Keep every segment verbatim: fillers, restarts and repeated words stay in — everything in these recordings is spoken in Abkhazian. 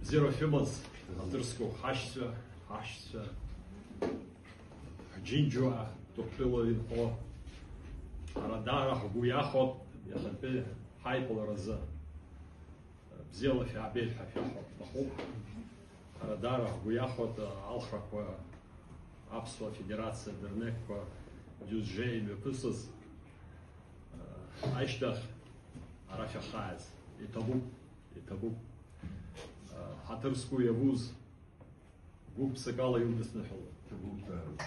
Бзиара шәымаз, ҳаҭыр зқәу ҳашьцәа, ҳашьцәа, ҳџьынџьуаа, Ҭырқәтәыла инхо, ҳара даара ҳгәы иахәап иахьатәи ҳаиԥыларазы. Бзиала шәаабеит ҳәа шәаҳәо ҳҭахуп. Ҳара даара ҳгәы иахәоит алхрақәа Аԥсуа Федерациа дырнеқәа џьусџьа имҩаԥысыз, ашьҭахь ара шәахааиз. Иҭабуп, иҭабуп. Ҳаҭыр зқәу иабуз гәык-ԥсыкала иудысныҳәалоит. Иҭабуп, даараӡа.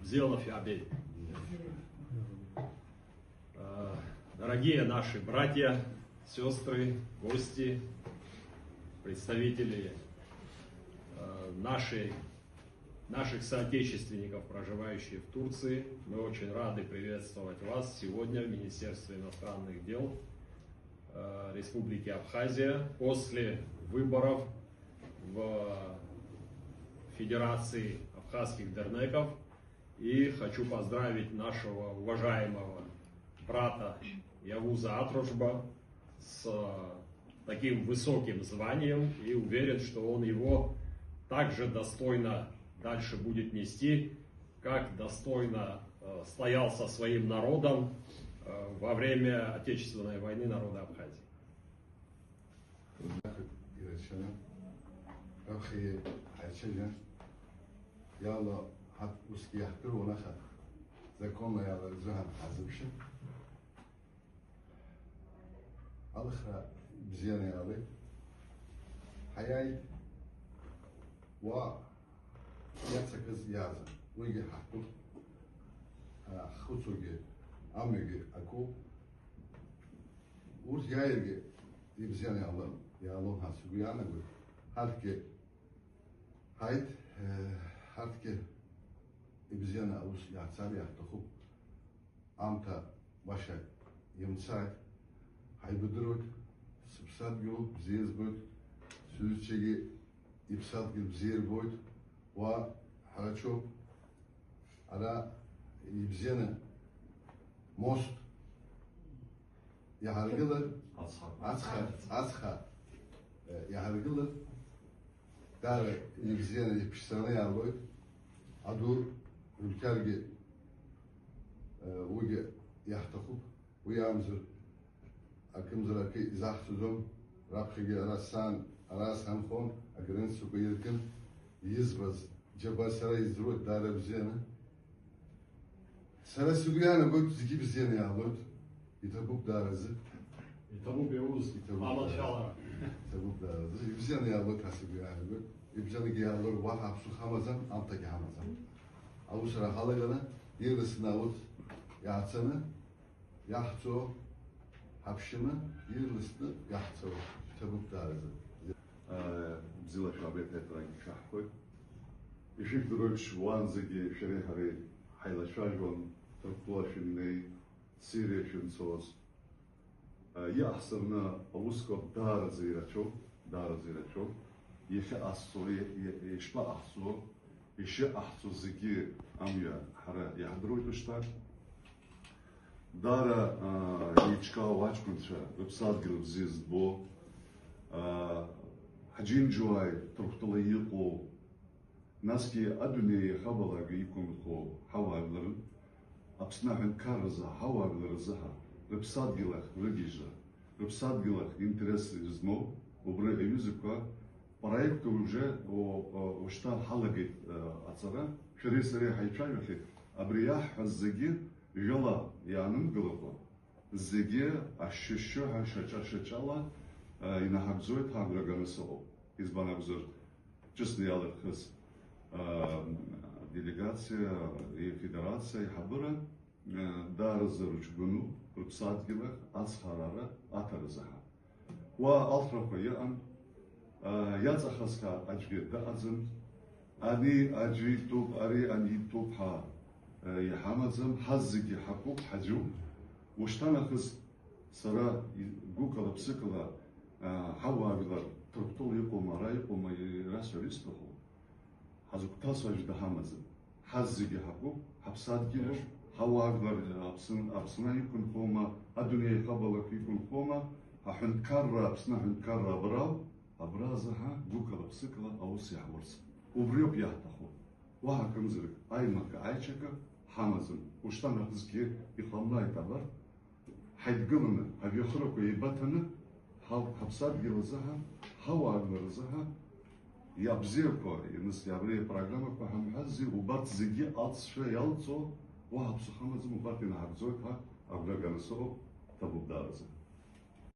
Бзиала шәаабеит. Э, дорогие наши братья, сестры, гости, представители, э, нашей, наших соотечественников, проживающих в Турции, мы очень рады приветствовать вас сегодня в Министерстве иностранных дел, э, Республики Абхазия после выборов в Федерации абхазских дернеков. И хочу поздравить нашего уважаемого брата Явуза Атрушба с таким высоким званием, и уверен, что он его также достойно дальше будет нести, как достойно, э, стоял со своим народом, э, во время Отечественной войны народа Абхазии. Рнахак ирацәаны, раԥхьа ҳаицәажәан, иала ҳаҭ-, усгьы иаҳдыруан, аха законла иаларгәзыҳәан ҳазыԥшын. Алхра бзианы иаалеит. Ҳаиааит уа иацакыз иаазар, уигьы ҳаҳтәуп. Ҳхәыцуагьы амҩагьы акоуп. Урҭ иааиргьы ибзианы иаалон, иаалон ҳәа сгәы иаанагоит. Ҳарҭгьы ҳаит, э, ҳарҭгьы ибзианы аус иаацар иаҳҭахуп. Аамҭа баша имцааит, ҳаибадыруеит, сыԥсадгьылуп, бзиа избоит, сҩызцәагьы иԥсадгьыл бзиа ирбоит, уа ҳарачоуп, ара ибзианы мост иаҳаргылар, ацха, ацха, ацха, э, иаҳаргылар, даара ибзианы иԥшӡаны иаалоит, аду рыбқьаргьы, э, уигьы иаҳҭахуп, уи иамзар, акымзар акы изаҳцаӡом, раԥхьагьы ара сан, ара санхон, аграницақәа иркын, избаз џьабаа сара издыруеит даара бзианы. Сара сгәы иаанагоит, зегьы бзианы иаалоит. Иҭабуп даараӡа. Иҭабуп иауз, иҭабуп аманшәалара. Иҭабуп даараӡа. Ибзианы иаалоит ҳәа сгәы иаанагоит. Ибзианыгьы иаалоит, уаҳа аԥсуа ҳамаӡам, аамҭагьы ҳамаӡам. Аусура ҳалаганы, ирласны аус иаацаны, иаҳцо, ҳаԥшьаны, ирласны иаҳцо. Иҭабуп даараӡа. Бзиала шәаабеит, аиҭарагьы шәаҳҳәоит. Ишәыжәдыруеиԥш, уаанӡагьы шәареи ҳареи ҳаилацәажәон, Ҭырқәтәыла шәымнеи, Сириа шәымцоз. Иҟаҳҵараны аусқәа даараӡа ирацәоуп, даараӡа ирацәоуп. Иахьыҟаҳҵо, и-, и-, ишԥаҟаҳҵо, ишыҟаҳҵо зегьы амҩа ҳара иаҳдыруеит ушьҭа. Даара, аа, еиҿкаау аҷкәынцәа, рыԥсадгьыл бзиа збо, аа, ҳџьынџьуааи Ҭырқәтәыла иҟоу, насгьы адунеи иахабалак иқәынхо ҳауаажәларын, Аԥсны аҳәынҭқарразы ҳауаажәлар рзыҳәа, рыԥсадгьыл ахь рыгьежьра, рыԥсадгьыл ахь интерес змоу убри аҩызақәа проектқәа уже, о, о, ушьҭа ҳалагеит, э, аҵара, шәареи сареи ҳаицәажәахьеит, абри иаҳҳәаз зегьы жәала иаанымгылакәа, зегьы ашьшьы-шьшьыҳәа шьаҿа-шьаҿала, э, инаҳагӡоит ҳәа агәра ганы сыҟоуп. Избан акәзар, ҿыцны иалырхыз, э, делегациа, и-, федерациа, аиҳабыра, даараӡа рыҷкәыноуп, рыԥсадгьыл ахь ацхыраара аҭара заҳа. Уа алхрақәа иҟан, иаҵахаз ҳәа аӡәгьы дыҟаӡам. Ани аӡәы итәуп, ари ани итәуп ҳәа иҳамаӡам, ҳазегьы ҳакуп, ҳаӡәуп. Ушьҭа нахыс сара гәыкала, ԥсыкала ҳауаажәлар Ҭырқәтәыла иҟоума, ара иҟоума, ирасҳәар исҭаху? Ҳазгәҭасуа аӡә даҳамаӡам. Ҳазегьы ҳакуп, ҳаԥсадгьылуп, ҳауаажәлар Аԥсны, Аԥсны иқәынхома, адунеи аиҳабалақәа иқәынхома, аҳәынҭқарра, Аԥсны аҳәынҭқарра абрауп, абра азы ҳа гәык Ԥсыкала аус иаҳурц. Убриоуп иаҳҭаху. Уаҳа акымзарак, аимакы, аичакы ҳамаӡам. Ушьҭа нахысгьы иҟамлааит абарҭ. Ҳаидгыланы, ҳажәҩахырақәа еибаҭаны, ҳа-, ҳаԥсадгьыл азыҳәан, ҳауаажәлар азыҳәан, иабзиақәа, ианыс-, иабри апрограммақәа ҳамҳәаззи, убарҭ зегьы алҵшәа иалҵуа, уаҳа ԥсыхәа амаӡам, убарҭ инаҳагӡоит ҳәа агәра ганы сыҟоуп, ҭабуп даараӡа.